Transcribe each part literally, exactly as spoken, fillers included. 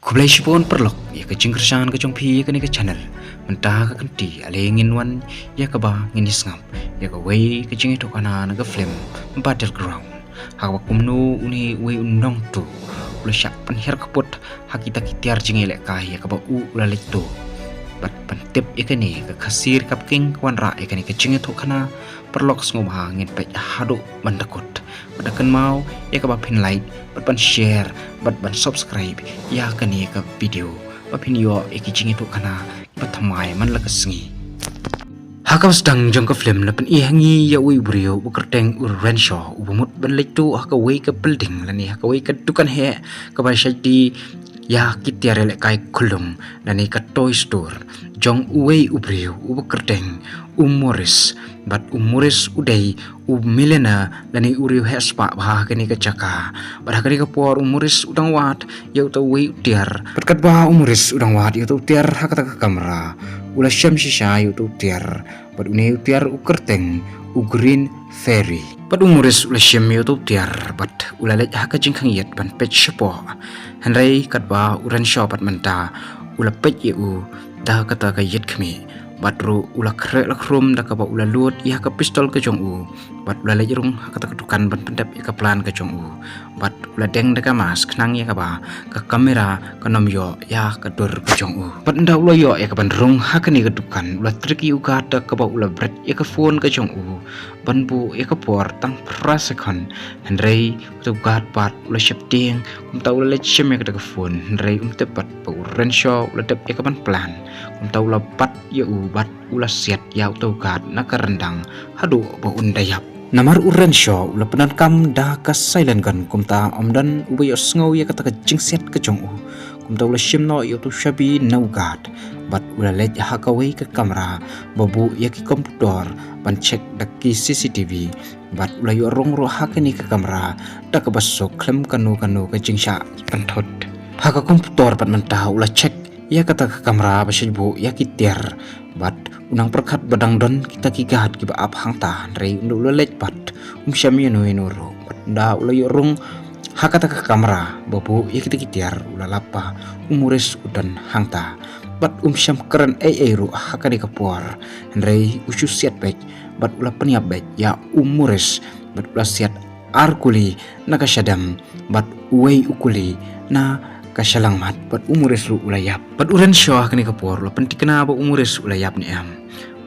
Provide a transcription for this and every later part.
Khublei shibun paralok ïa ka jingkyrshan ka jong phi ïa kane ka channel. Mynta ka kynti ale ngin wan ïa kaba ngin ïa sngap ïa kawei ka jingïathuhkhana na ka film Battleground. Ha kaba kumno une uwei u nongtuh u la shah pynhiar kput ha kita ki tiar jingïalehkai ïa kaba u u la leit tuh. Bad pyntip ïa kane ka Khasi Recap King ka wanrah ïa kane ka jingïathuhkhana. Paralok sngewbha ngin peit haduh ban da kut. Bad da kynmaw ïa kaba phin like bad ban share bad ban subscribe ïa kane ka video ba phin ïoh ïa ki jingïathuhkhana ba thymmai man la ka sngi. Ha kaba sdang jong ka film la pyni ha ngi ïa uwei u briew uba kyrteng u Renshaw uba mut ban leit tuh ha kawei ka building lane ha kawei ka dukan heh kaba shait die ïa ki tiar ïalehkai khunlung lane ka toy store jong uwei u briew uba kyrteng u Morris. Bad u Morris u dei u millionaire lane u riewheh spah bha ha kane ka jaka. Bad ha kane ka por u Morris u dang wad ïa uta uwei u tiar. Bad katba u Morris u dang wad ïa uta u tiar ha kata ka kamra, u la shem shisha ïa uta u tiar. Bad une u tiar u kyrteng u Green Fairy. Bad u Morris u la shem ïa uta u tiar bad u la leit ha ka jingkhang ïit ban peit shapoh. Hynrei katba u Renshaw pat mynta u la peit ïa u da kata ka ïit khmih. Bad ruh u la khreh la khrum da kaba u la lut ïa ka pistol ka jong u. Bad u la leit rung ha kata ka dukan ban pyndep ïa ka plan ka jong u. Bad u la deng da ka mask khnang ïa kaba ka kamera kan ym ïoh ïa ka dur ka jong u. Bad ynda u la ïoh ïa ka ban rung ha kane ka dukan u la trick ïa u guard da kaba u la bret ïa ka phone ka jong u ban buh ïa ka por tang phra second. Hynrei uta u guard pat u la sheptieng, kumta u la leit shem ïa kata ka phone, hynrei um tip pat ba u Renshaw u la dep ïa ka ban plan. Kumta u la bat ïa u bad u la siat ïa uta u guard na ka ryndang haduh ba un da ïap. Namar u Renshaw u la pyndonkam da ka silent gun, kumta ym don uba ïohsngew ïa kata ka jingsiat ka jong u. Kumta u la shim noh ïa uta u shabi na u guard bad u la leit ha kawei ka kamra ba buh ïa ki komputor ban check da ki C C T V. Bad u la ïoh rung ruh ha kane ka kamra da kaba suk khlem kano kano ka jingshah pynthut. Ha ka komputor pat mynta u la check ïa kata ka kamra ba shait buh ïa ki tiar. Bad u nang pyrkhat ba dang don kita ki guard kiba ap hangta, hynrei ynda u la leit pat um shem ïano ïano ruh. Bad ynda u la ïoh rung ha kata ka kamra ba buh ïa kita ki tiar u la lap ba u Morris u don hangta. Bad um shem kren ei ei ruh ha kane ka por, hynrei u shu siat beit bad u la pynïap beit ïa u Morris bad u la siat ar kuli na ka shadem bad uwei u kuli na ka shyllangmat bad u Morris ruh u la ïap. Bad u Renshaw ha kane ka por u la pyntikna ba u Morris u la ïap ne em.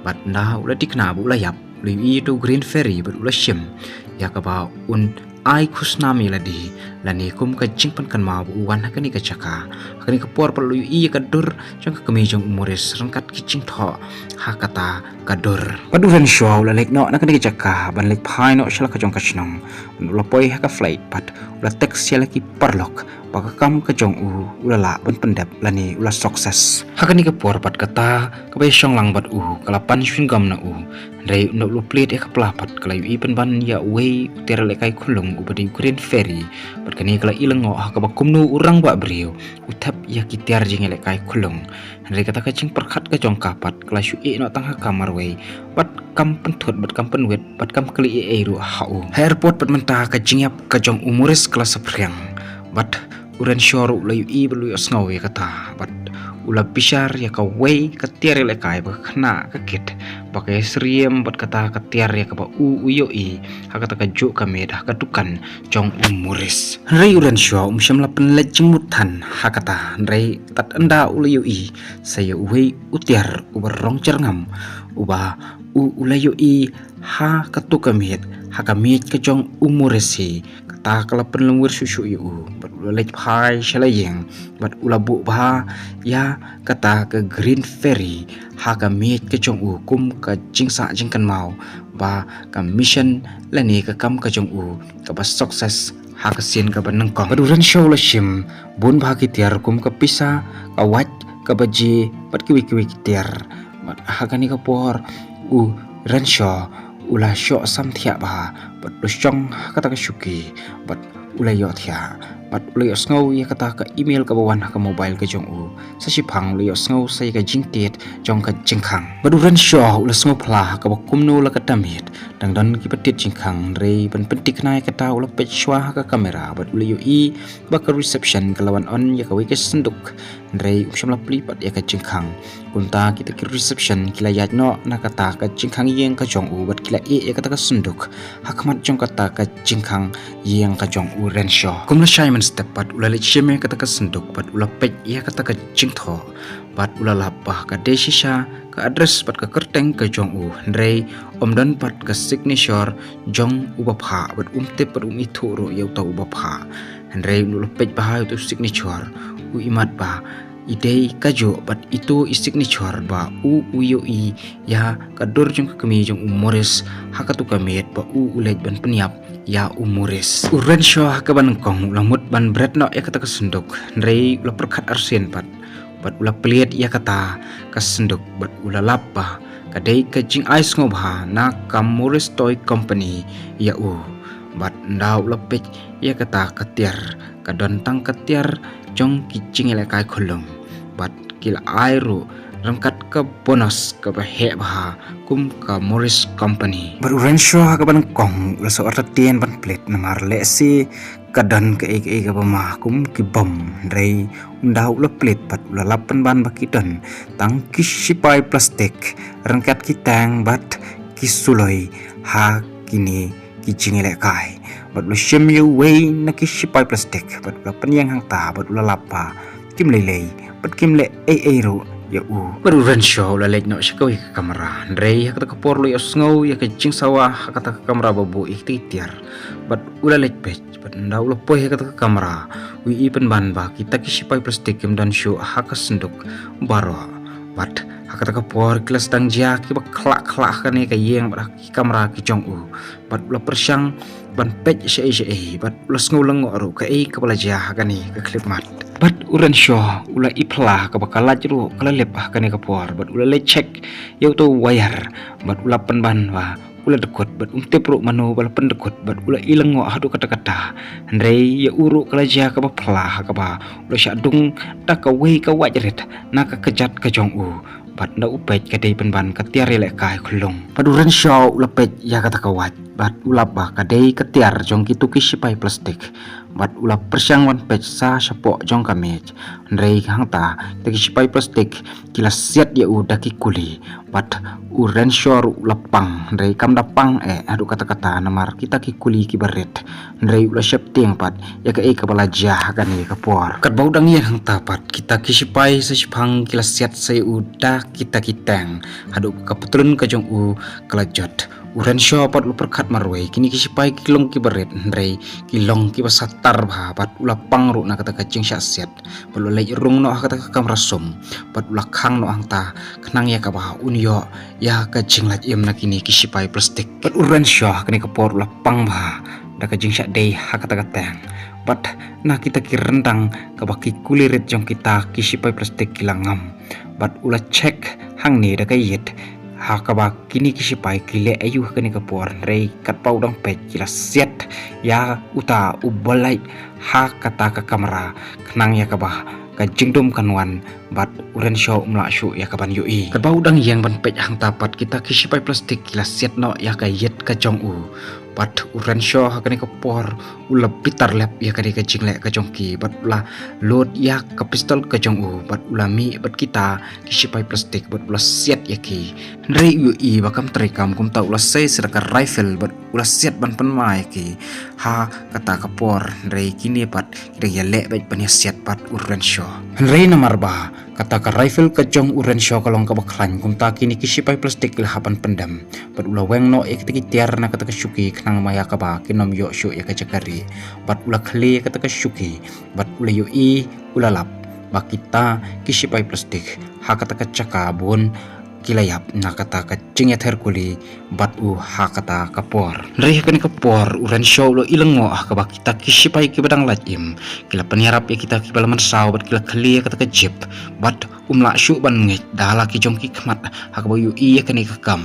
Bad ynda u la tikna ba u la ïap u la ïohi ïa uta u Green Fairy bad u la shim ïa kaba un ai khusnam ïa lade lane kum ka jingpynkynmaw ba u wan ha kane ka jaka. Ha kane ka por pat u la ïohi ïa ka dur jong ka kmie jong u Morris ryngkat ki jingthoh ha kata ka dur. Bad u Renshaw u la leit noh na kane ka jaka ban leit phai noh sha la ka jong ka shnong. Bad u la poi ha ka flight bad u la text ïa la ki paralok ba ka kam ka jong u u la lah ban pyndep lane u la success. Ha kane ka por pat kata kaba ïashong lang bad u ka la pan shwin gam na u. Hynrei ynda u la plied ïa ka pla pat ka la ïohi pynban ïa uwei u tiar ïalehkai khunlung uba dei u Green Fairy. Bad kane ka la i lyngngoh ha kaba kumno u rangbah briew u thep ïa ki tiar jingïalehkai khunlung. Hynrei kata ka jingpyrkhat ka jong ka pat ka la shu ïeh noh tang ha ka marwei bad kam pynthut bad kam pynwit bad kam kylli ei ei ruh ha u. Ha airport pat mynta ka jingïap ka jong u Morris ka la saphriang bad u Renshaw ruh u la ïohi bad u la ïohsngew ïa kata bad u la bishar ïa kawei ka tiar ïalehkai ba ka khynnah ka kit ba ka ïasyriem bad kata ka tiar ïa kaba u u ïohi ha kata ka juh ka miet ha ka dukan jong u Morris. Hynrei u Renshaw um shym la pynleit jingmut than ha kata, hynrei tad ynda u la ïohi sa ïa uwei u tiar uba rong jyrngam uba u u la ïohi ha katu ka miet ha ka miet ka jong u Morris hi. Kata ka la pynlong wir shuh shuh ïa u bad u la leit phai sha la ïing bad u la buh bha ïa kata ka Green Fairy ha ka miet ka jong u kum ka jingsah jingkynmaw ba ka mission lane ka kam ka jong u kaba success ha ka sien kaba nyngkong. Bad u Renshaw u la shim bun bha ki tiar kum ka pisa, ka wait, ka baje bad kiwei kiwei ki tiar. Bad ha kane ka por u Renshaw u la shoh samthiah bha bad u la shong ha kata ka shuki bad u la ïohthiah. Bad u la ïohsngew ïa kata ka email kaba wan ha ka mobile ka jong u. Sa shiphang u la ïohsngew sa ïa ka jingtied jong ka jingkhang. Bad u Renshaw u la sngewphylla ha kaba kumno la ka tamiet dang don kiba tied jingkhang, hynrei ban pynthikna ïa kata u la peit shuwa ha ka kamera bad u la ïohi ba ka reception ka la wan on ïa kawei ka synduk, hynrei um shym la plie pat ïa ka jingkhang. Kumta kita ki reception ki la ïaid noh na kata ka jingkhang ïing ka jong u bad ki la ïeh ïa kata ka synduk ha khmat jong kata ka jingkhang ïing ka jong u Renshaw. Kum lashai mynstep pat u la leit shim ïa kata ka synduk bad u la peit ïa kata ka jingthoh bad u la lap ba ka dei shisha ka address bad ka kyrteng ka jong u, hynrei um don pat ka signature jong uba phah bad um tip bad um ithuh ruh ïa uta uba phah. Hynrei u la peit bha ïa uta u signature, u imat ba i dei kajuh bad ito i signature ba u u ïohi ïa ka dur jong ka kmie jong u Morris ha katu ka miet ba u u leit ban pynïap ïa u Morris. U Renshaw ha kaba nyngkong u la mut ban bret noh ïa kata ka synduk, hynrei u la pyrkhat arsien pat bad u la plied ïa kata ka synduk bad u la lap ba ka dei ka jingai sngewbha na ka Morris Toy Company ïa u. Bad ynda u la peit ïa kata ka tiar, ka don tang ka tiar jong ki jingïalehkai khulum. Bad ki la ai ruh ryngkat ka bonus kaba heh bha kum ka Morris Company. Bad u Renshaw ha kaba nyngkong u la shu artatien ban plied namar lehse ka don kaei kaei kaba ma kum ki bom, hynrei ynda u la plied bad u la lap pynban ba ki don tang ki shipai plastik ryngkat ki tank bad ki suloi ha kine ki jingïalehkai. Bad u la shim ïa uwei na ki shipai plastik bad u la pynïeng hangta bad u la lap ba kim lei lei bad kim leh ei ei ruh ïa u. Bad u Renshaw u la leit noh sha kawei ka kamra, hynrei ha kata ka por u la ïohsngew ïa ka jingsawa ha kata ka kamra ba buh ïa kata ki tiar. Bad u la leit peit bad ynda u la poi ha kata ka kamra u ïohi pynban ba kita ki shipai plastik kim don shuh ha ka synduk baroh. Bad ha kata ka por ki la sdang jia kiba khlak khlak ha kane ka ïing bad ha ki kamra ki jong u. Bad u la pyrshang ban peit shaei shaei bad u la sngew lyngngoh ruh kaei kaba la jia ha kane ka khyllipmat. Bad u Renshaw u la ïohi phylla kaba ka light ruh ka la lip ha kane ka por bad u la leit check ïa uta u wire bad u la pynban ba u la dkut bad um tip ruh mano ba la pyndkut bad u la ïohi lyngngoh haduh katta katta. Hynrei ïa u ruh ka la jia kaba phylla ha kaba u la shah dung da kawei ka wait rit na ka kjat ka jong u. Bad ynda u peit ka dei pynban ka tiar ïalehkai khyllung. Bad u Renshaw u la peit ïa kata ka wait bad u lap ba ka dei ka tiar jong kito ki shipai plastik. Bad u la pyrshang ban peit sa shapoh jong ka miej. Hynrei hangta kita ki shipai plastik ki la siat ïa u da ki kuli. Bad u Renshaw ruh u la pang, hynrei kam da pang eh haduh katta katta namar kita ki kuli kiba rit. Hynrei u la sheptieng pat ïa kaei kaba la jia ha kane ka por. Katba u dang ïeng hangta pat kita ki shipai sa shiphang ki la siat sa ïa u da kita ki tank haduh ka patlun ka jong u ka la jot. U Renshaw pat u la pyrkhat marwei kine ki shipai ki long kiba rit, hynrei ki long kiba satar bha bad u la pang ruh na kata ka jingshah siat. Bad u la leit rung noh ha kata ka kamra sum bad u la khang noh hangta khnang ïa kaba un ïoh ïa ka jinglait im na kine ki shipai plastik. Bad u Renshaw ha kane ka por u la pang bha da ka jingshah dei ha kata ka tank. Bad na kita ki ryndang kaba ki kuli rit jong kita ki shipai plastik ki la ngam. Bad u la check hangne da ka ïit ha kaba kine ki shipai ki leh aïu ha kane ka por, hynrei katba u dang peit ki la siat ïa uta u ba lait ha kata ka kamra khnang ïa kaba ka jingdum kan wan bad u Renshaw um lah shuh ïa kaban ïohi. Katba u dang ïeng ban peit hangta pat kita ki shipai plastik ki la siat noh ïa ka ïit ka jong u. Bad u Renshaw ha kane ka por u la bitar lep ïa kane ka jingleh ka jong ki bad u la load ïa ka pistol ka jong u bad u la mih bad kita ki shipai plastik bad u la siat ïa ki. Hynrei u ïohi ba kam trei kam, kumta u la sei sa da ka rifle bad u la siat ban pynmai ïa ki ha kata ka por. Hynrei kine pat ki dang ïaleh beit ban ïasiat bad u Renshaw. Hynrei namar ba kata ka rifle ka jong u Renshaw ka long kaba khlaiñ, kumta kine ki shipai plastik ki la hap ban pyndem. Bad u la weng noh ïa kita ki tiar na kata ka shuki khnang ma ïa kaba kin ym ïoh shuh ïa ka jaka rieh. Bad u la khlieh ïa kata ka shuki bad u la ïohi, u la lap ba kita ki shipai plastik ha kata ka jaka bun ki la ïap na kata ka jingïather kuli bad u ha kata ka por. Hynrei ha kane ka por u Renshaw u la ïohi lyngngoh ha kaba kita ki shipai kiba dang lait im ki la pynïarap ïa kita kiba la mynsaw bad ki la khlieh ïa kata ka jeep bad um lah shuh ban ngeit da la ki jong ki khmat ha kaba u ïohi ïa kane ka kam.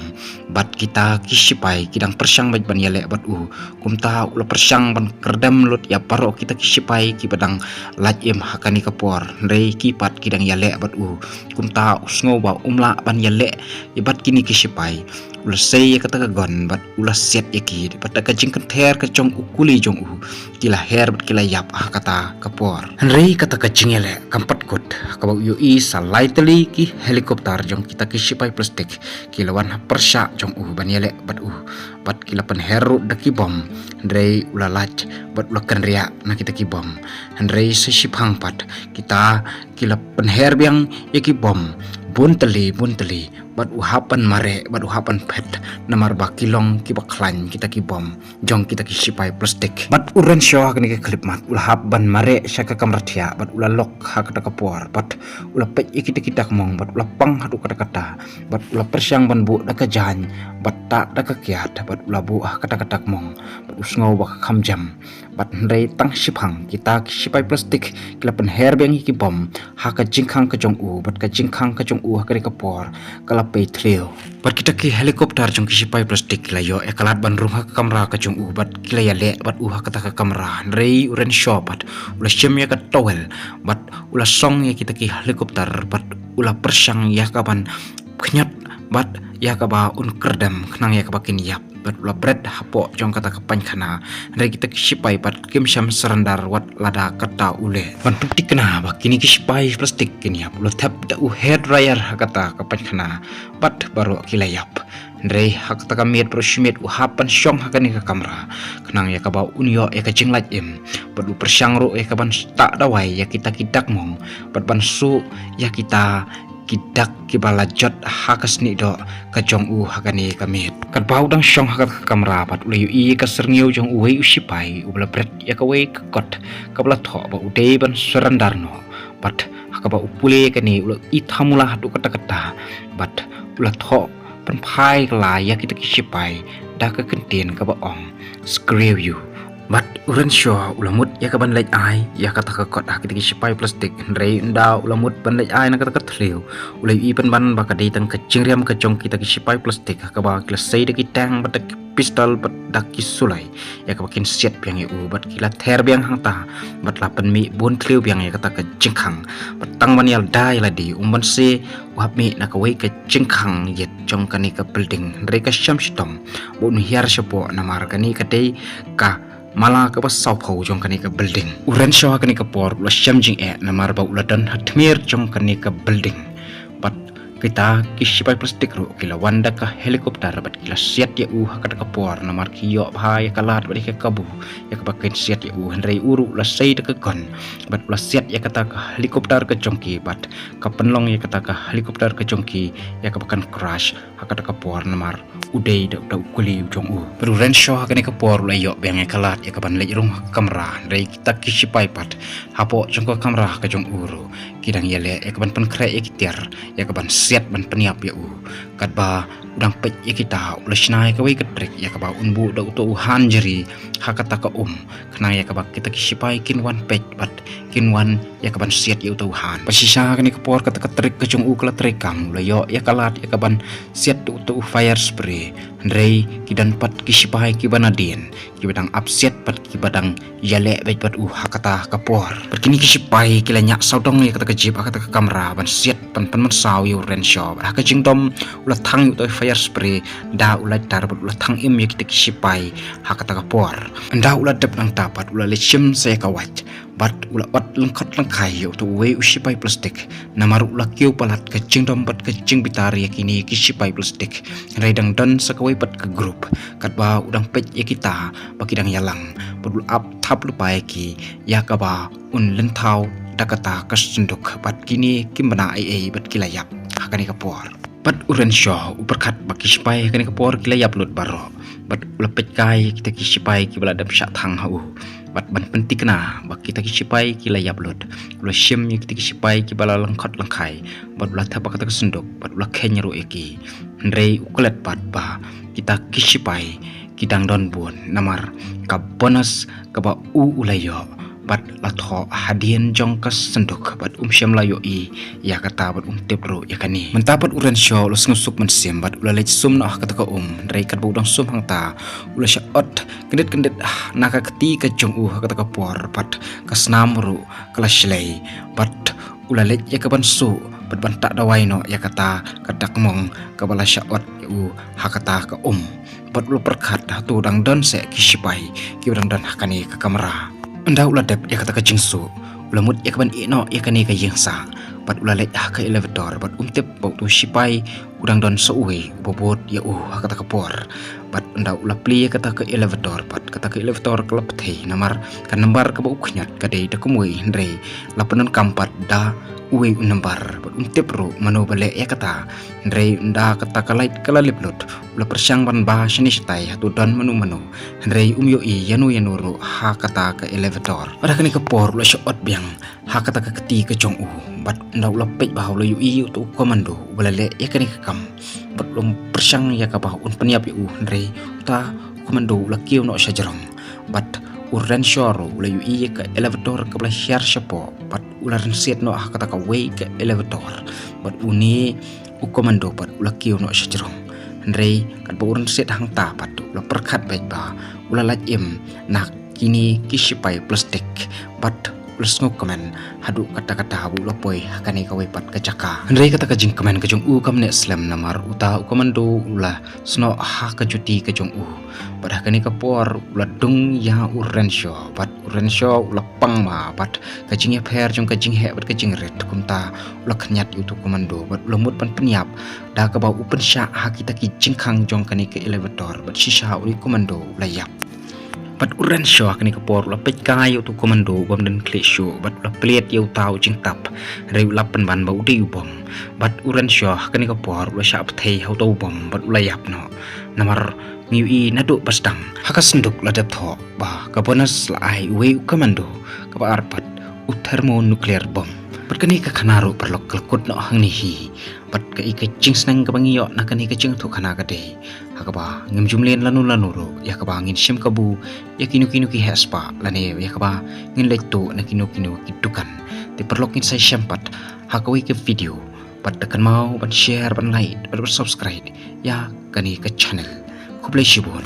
Bad kita ki shipai ki dang pyrshang beit ban ïaleh bad u. Kumta u la pyrshang ban kyrdem lut ïa baroh kita ki shipai kiba dang lait im ha kane ka por. Hynrei ki pat ki dang ïaleh bad u. Kumta u sngew ba um lah ban ïaleh ïa bad kine ki shipai. U la sei ïa kata ka gun bad u la siat ïa ki bad da ka jingkynther ka jong u kuli jong u, ki la her bad ki la ïap ha kata ka por. Hynrei kata ka jingïaleh kam pat kut, ha kaba u ïohi sa lai tylli ki helicopter jong kita ki shipai plastik ki la wan ha pyrshah jong u ban ïaleh bad u. Bad ki la pynher ruh da ki bom. Hynrei u la lait bad u la kynriah na kita ki bom. Hynrei sa shiphang pat kita ki la pynher biang ïa ki bom bun tylli bun tylli. Bad u hap ban mareh bad u hap ban phet namar ba ki long kiba khlaiñ kita ki bom jong kita ki shipai plastik. Bad u Renshaw ha kane ka khyllipmat u la hap ban mareh sha ka kamra thiah bad u la lok ha kata ka por bad u la peit ïa kita ki dakmong bad u la pang haduh katta katta. Bad u la pyrshang ban buh da ka jaiñ bad tah da ka kiad bad u la buh ha kata ka dakmong bad u sngew ba ka kham jam. Bad hynrei tang shiphang kita ki shipai plastik ki la pynher biang ïa ki bom ha ka jingkhang ka jong u bad ka jingkhang ka jong u ha kane ka por ka la pei thliew. Bad kita ki helicopter jong ki shipai plastik ki la ïoh ïa ka lad ban rung ha ka kamra ka jong u bad ki la ïaleh bad u ha kata ka kamra. Hynrei u Renshaw pat u la shim ïa ka towel bad u la song ïa kita ki helicopter bad u la pyrshang ïa ka ban khñiot bad ïa kaba un kyrdem khnang ïa kaba kin ïap. Bad u la bret hapoh jong kata ka painkhana. Hynrei kita ki shipai pat kim shym surrender wat lada katta u leh. Ban pynthikna ba kine ki shipai plastik kin ïap u la thep da u hair dryer ha kata ka painkhana bad baroh ki la ïap. Hynrei ha kata ka miet baroh shi miet u hap ban shong ha kane ka kamra khnang ïa kaba un ïoh ïa ka jinglait im. Bad u pyrshang ruh ïa ka ban tah dawai ïa kita ki dakmong bad ban suh ïa kita ki dak kiba la jot ha ka snieh doh ka jong u ha kane ka miet. Katba u dang shong ha ka kamra bad u la ïohi ïa ka syrngiew jong uwei u shipai uba la bret ïa kawei ka kot kaba la thoh ba u dei ban surrender noh. Bad ha kaba u pule kane u la i thamula haduh katta katta bad u la thoh pynphai kylla ïa kita ki shipai da ka kyntien kaba ong, "Screw you." Bad u Renshaw u la mut ïa ka ban leit ai ïa kata ka kot ha kita ki shipai plastik. Hynrei ynda u la mut ban leit ai na kata ka thliew u la ïohi pynban ba ka dei tang ka jingriam ka jong kita ki shipai plastik ha kaba ki la sei da ki tank bad da ki pistol bad da ki suloi ïa kaba kin siat biang ïa u bad ki la ther biang hangta bad la pynmih bun thliew biang ïa kata ka jingkhang. Bad tang ban ïada ïa lade um ban se u hap mih na kawei ka jingkhang ïit jong kane ka building. Hynrei ka shem shitom ba un hiar shapoh namar kane ka dei ka mala kaba sawphew jong kane ka building. U Renshaw ha kane ka por u la shem jingeh namar ba u la don ha tmier jong kane ka building. Bad kita ki shipai plastik ruh ki la wan da ka helicopter bad ki la siat ïa u ha kata ka por namar ki ïoh bha ïa ka lad bad ïa ka kabu ïa kaba kin siat ïa u. Hynrei u ruh u la sei da ka gun bad u la siat ïa kata ka helicopter ka jong ki bad ka pynlong ïa kata ka helicopter ka jong ki ïa kaba kan crash ha kata ka por namar u dei da u kuli u jong u. Bad u Renshaw ha kane ka por u la ïoh biang ïa ka lad ïa ka ban leit rung ha ka kamra. Hynrei kita ki shipai pat hapoh jong ka kamra ka jong u ruh ki dang ïaleh ïa ka ban pynkhreh ïa ki tiar ïa ka ban siat ban pynïap ïa u. Katba u dang peit ïa kita u la shna ïa kawei ka trick ïa kaba un buh da uto u hanjri ha kata ka um khnang ïa kaba kita ki shipai kin wan peit bad kin wan ïa ka ban siat ïa uto u han. Bad shisha ha kane ka por kata ka trick ka jong u ka la treikam, u la ïoh ïa ka lad ïa ka ban siat da uto u fire spray. Hynrei ki don pat ki shipai kiba nadien kiba dang ap siat bad kiba dang ïaleh beit bad u ha kata ka por. Bad kine ki shipai ki la ñiah sawdong ïa kata ka jeep ha kata ka kamra ban siat ban pynmynsaw ïa u Renshaw. Bad ha ka jingdom u la thang ïa uto u fire spray da u lighter bad u la thang im ïa kita ki shipai ha kata ka por. Ynda u la dep nangta pat u la leit shim sa ïa ka wait bad u la ot lyngkhot lyngkhai ïa uto uwei u shipai plastik. Namar u la kiew palat ka jingdom bad ka jingbitar ïa kine ki shipai plastik. Hynrei dang don sa kawei pat ka group katba u dang peit ïa kita ba ki dang ïalang bad u la ap thap lypa ïa ki ïa kaba un lynthaw da kata ka synduk bad kine kim bna ei ei bad ki la ïap ha kane ka por. Bad u Renshaw u pyrkhat ba ki shipai ha kane ka por ki la ïap lut baroh. Bad u la peit kai ïa kita ki shipai kiba la dep shah thang ha u. Bad ban pynthikna ba kita ki shipai ki la ïap lut, u la shim ïa kita ki shipai kiba la lyngkhot lyngkhai bad u la thep ha kata ka synduk bad u la kheiñ ruh ïa ki. Hynrei u klet pat ba kita ki shipai ki dang don bun namar ka bonus kaba u u la ïoh bad la thoh hadien jong ka synduk bad um shym la ïohi ïa kata bad um tip ruh ïa kane. Mynta pat u Renshaw u la sngewsuk mynsiem bad u la leit sum noh ha kata ka um, hynrei katba u dang sum hangta u la shah ot kyndit kyndit na ka kti ka jong u ha kata ka por bad ka snam ruh ka la shlei bad u la leit ïa ka ban suh bad ban tah dawai noh ïa kata ka dakmong kaba la shah ot ïa u ha kata ka um. Bad u la pyrkhat hato dang don seh ki shipai kiba dang don ha kane ka kamra. Ynda u la dep ïa kata ka jingsuh, u la mut ïa ka ban ïeh noh ïa kane ka ïing sah bad u la leit ha ka elevator bad um tip ba uto u shipai u dang don sa uwei uba bud ïa u ha kata ka por. Bad ynda u la plie ïa kata ka elevator bad kata ka elevator ka la pthei namar ka nambar kaba u khñiot ka dei da kumwei, hynrei la pyndonkam pat da uwei u nambar bad um tip ruh mano ba leh ïa kata. Hynrei ynda kata ka light ka la lip lut, u la pyrshang ban bah shane shatai hato don mano mano, hynrei um ïohi ïano ïano ruh ha kata ka elevator. Bad ha kane ka por u la shah ot biang ha kata ka kti ka jong u. Bad ynda u la peit bha u la ïohi ïa uto u commando uba la leh ïa kane ka kam. Bad u la pyrshang ïa kaba un pynïap ïa u, hynrei uta u commando u la kiew noh sha jrong. Bad u Renshaw ruh u la ïohi ïa ka elevator kaba la hiar shapoh bad u la rynsied noh ha kata kawei ka elevator. Bad une u commando pat u la kiew noh sha jrong. Hynrei katba u rynsied hangta pat u la pyrkhat beit ba u la lait im na kine ki shipai plastik bad u la sngewkmen haduh katta katta ba u la poi ha kane kawei pat ka jaka. Hynrei kata ka jingkmen ka jong u kam neh slem namar uta u commando u la snoh ha ka juti ka jong u. Bad ha kane ka por u la dung ïa u Renshaw bad u Renshaw u la pang ma bad ka jingïapher jong ka jingheh bad ka jingrit, kumta u la khñiat ïa uto u commando bad u la mut ban pynïap da kaba u pynshah ha kita ki jingkhang jong kane ka elevator bad shisha u commando u la ïap. Bad u Renshaw ha kane ka por u la peit kai ïa uto u commando u bym don khlieh shuh bad u la plied ïa uta u jingtap, hynrei u la pynban ba u dei u bom. Bad u Renshaw ha kane ka por u la shah pthei ha uto u bom bad u la ïap noh. Namar ngi ïohi naduh ba sdang ha ka synduk la dep thoh ba ka bonus la ai uwei u commando, kaba ar pat u thermonuclear bomb. Bad kane ka khana ruh paralok ka la kut noh hangne hi. Bad kaei ka jingsneng kaba ngi ïoh na kane ka jingïathuh khana ka dei ha kaba ngim ju mlien lano lano ruh ïa kaba ngin shim kabu ïa kino kino ki heh spah lane ïa kaba ngin leit tuh na kino kino ki dukan. Te paralok, ngin sa ïashem pat ha kawei ka video. Bad da kynmaw ban share, ban like bad ban subscribe ïa kane ka channel. Khublei shibun.